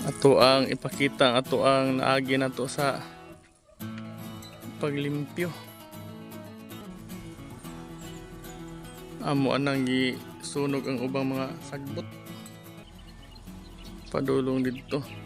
Ato ang ipakita ang ato ang naagi nato sa paglimpyo. Amo anang gisunog ang ubang mga sagbot. Padulong didto.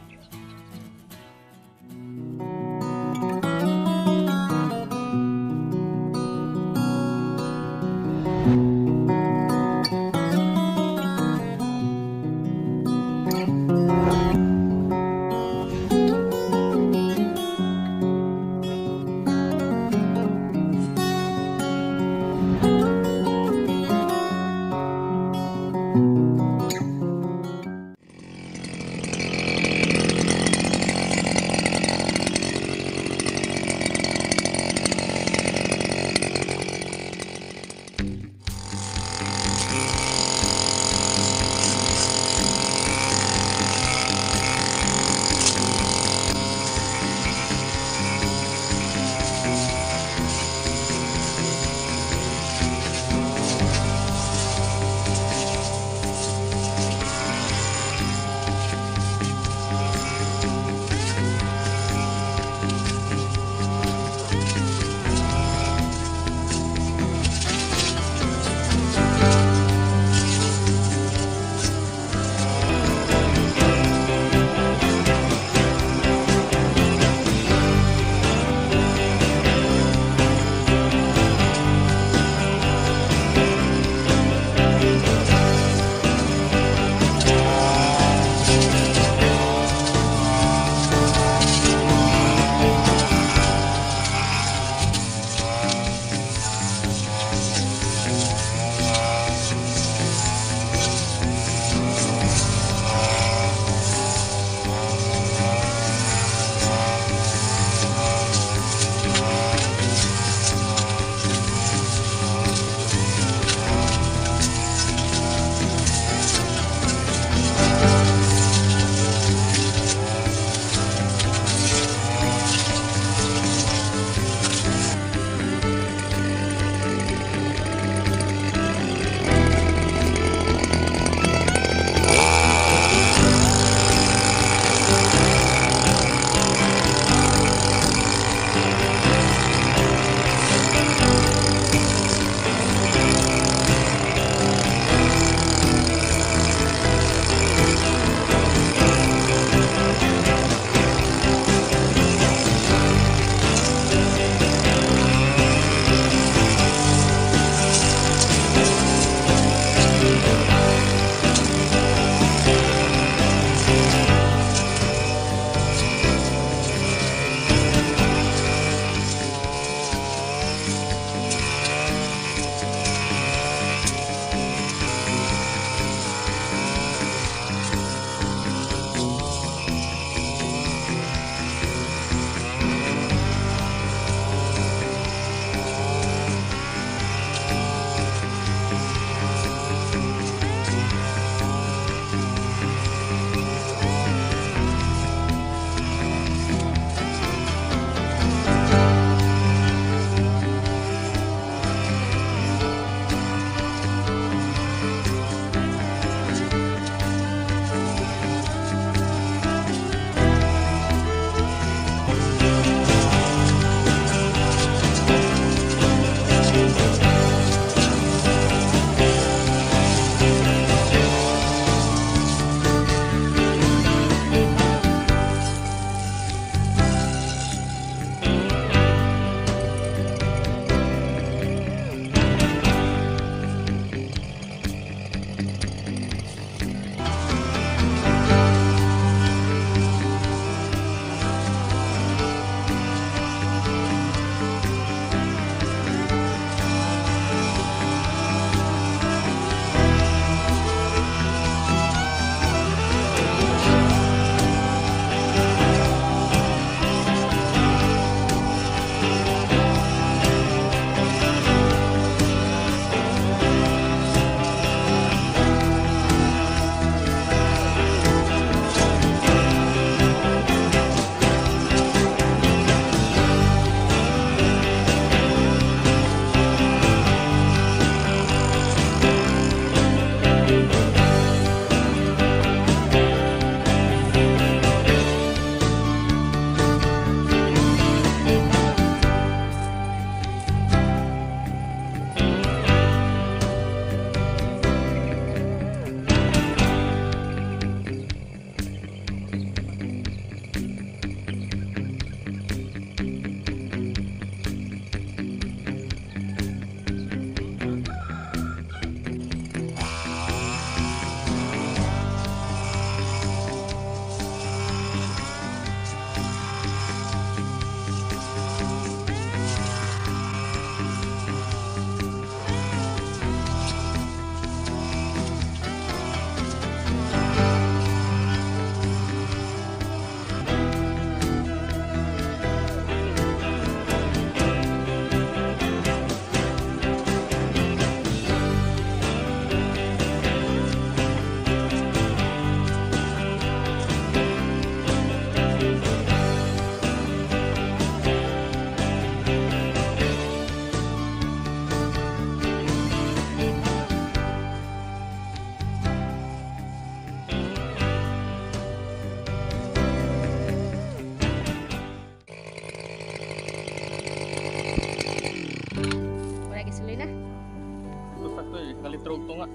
tunga.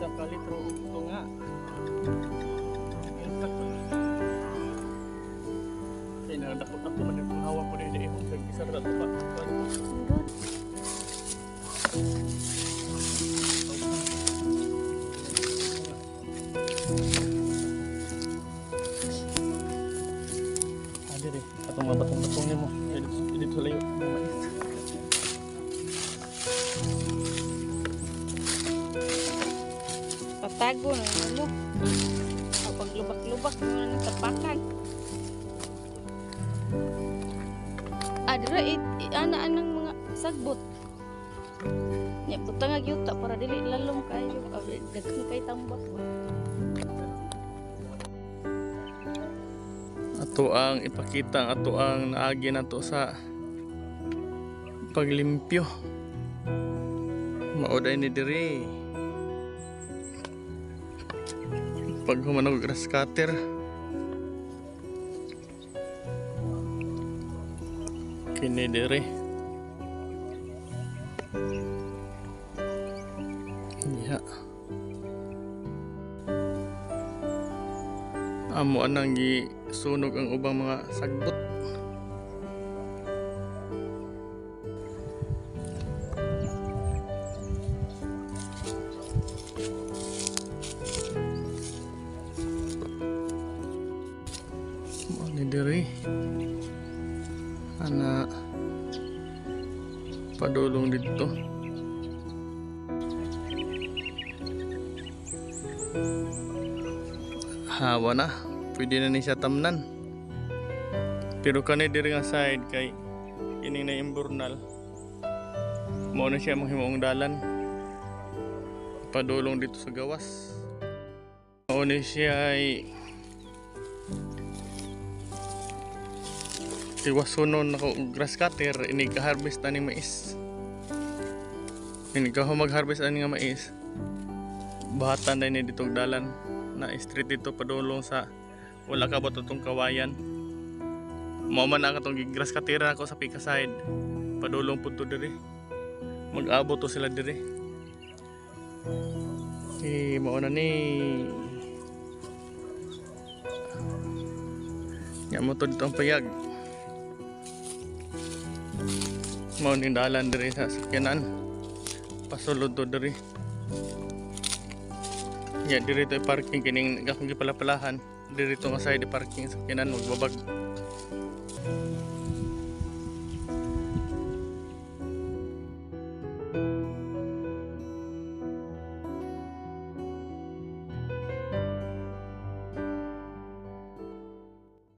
1 ka litro og tunga. Kay nagdako-dako man ang hawak ko dili eh. Isa ra to pa. Ah, dire. Atong mga batong-batong nimo. Dito layo. Mga mais. Patago na mo. Kapag lubak-lubak mo na ng tapakan. Ah, dira ana anang mga sagbot. Nya butang ag yuta para dili lalom kayo. Ah, daghan kay tambak ba. Ato ang ipakita ang ato ang naagi nato sa paglimpyo. Mao day ni diri. Pag human og grass cutter. Kini diri. Diha. Amo anang gisunog ang ubang mga sagbot. Mao ni diri. Ana padulong didto. Hawa na, pwede na ni siya tamnan. Pero kani diri nga side kay ining na imburnal. Mao na siya mahimong dalan. Padulong dito sa gawas. Mao ni siya ay tiwasunon nako og grass cutter ini ka-harvest ani mais. Ini ka mag-harvest ani nga mais. Bahatan na ni dito og dalan na street dito padulong sa wala ka ba tong kawayan. Mao man ang katong grass cutter ako sa pika side. Padulong pud to diri. Mag-abot to sila diri. Mao na ni. Nya mo to dito ang payag. Mao ning dalan diri sa sakyanan. Pasulod to diri. Nya diri to parking kining akong gipalapalahan. Diri to nga side parking sakyanan magbabag.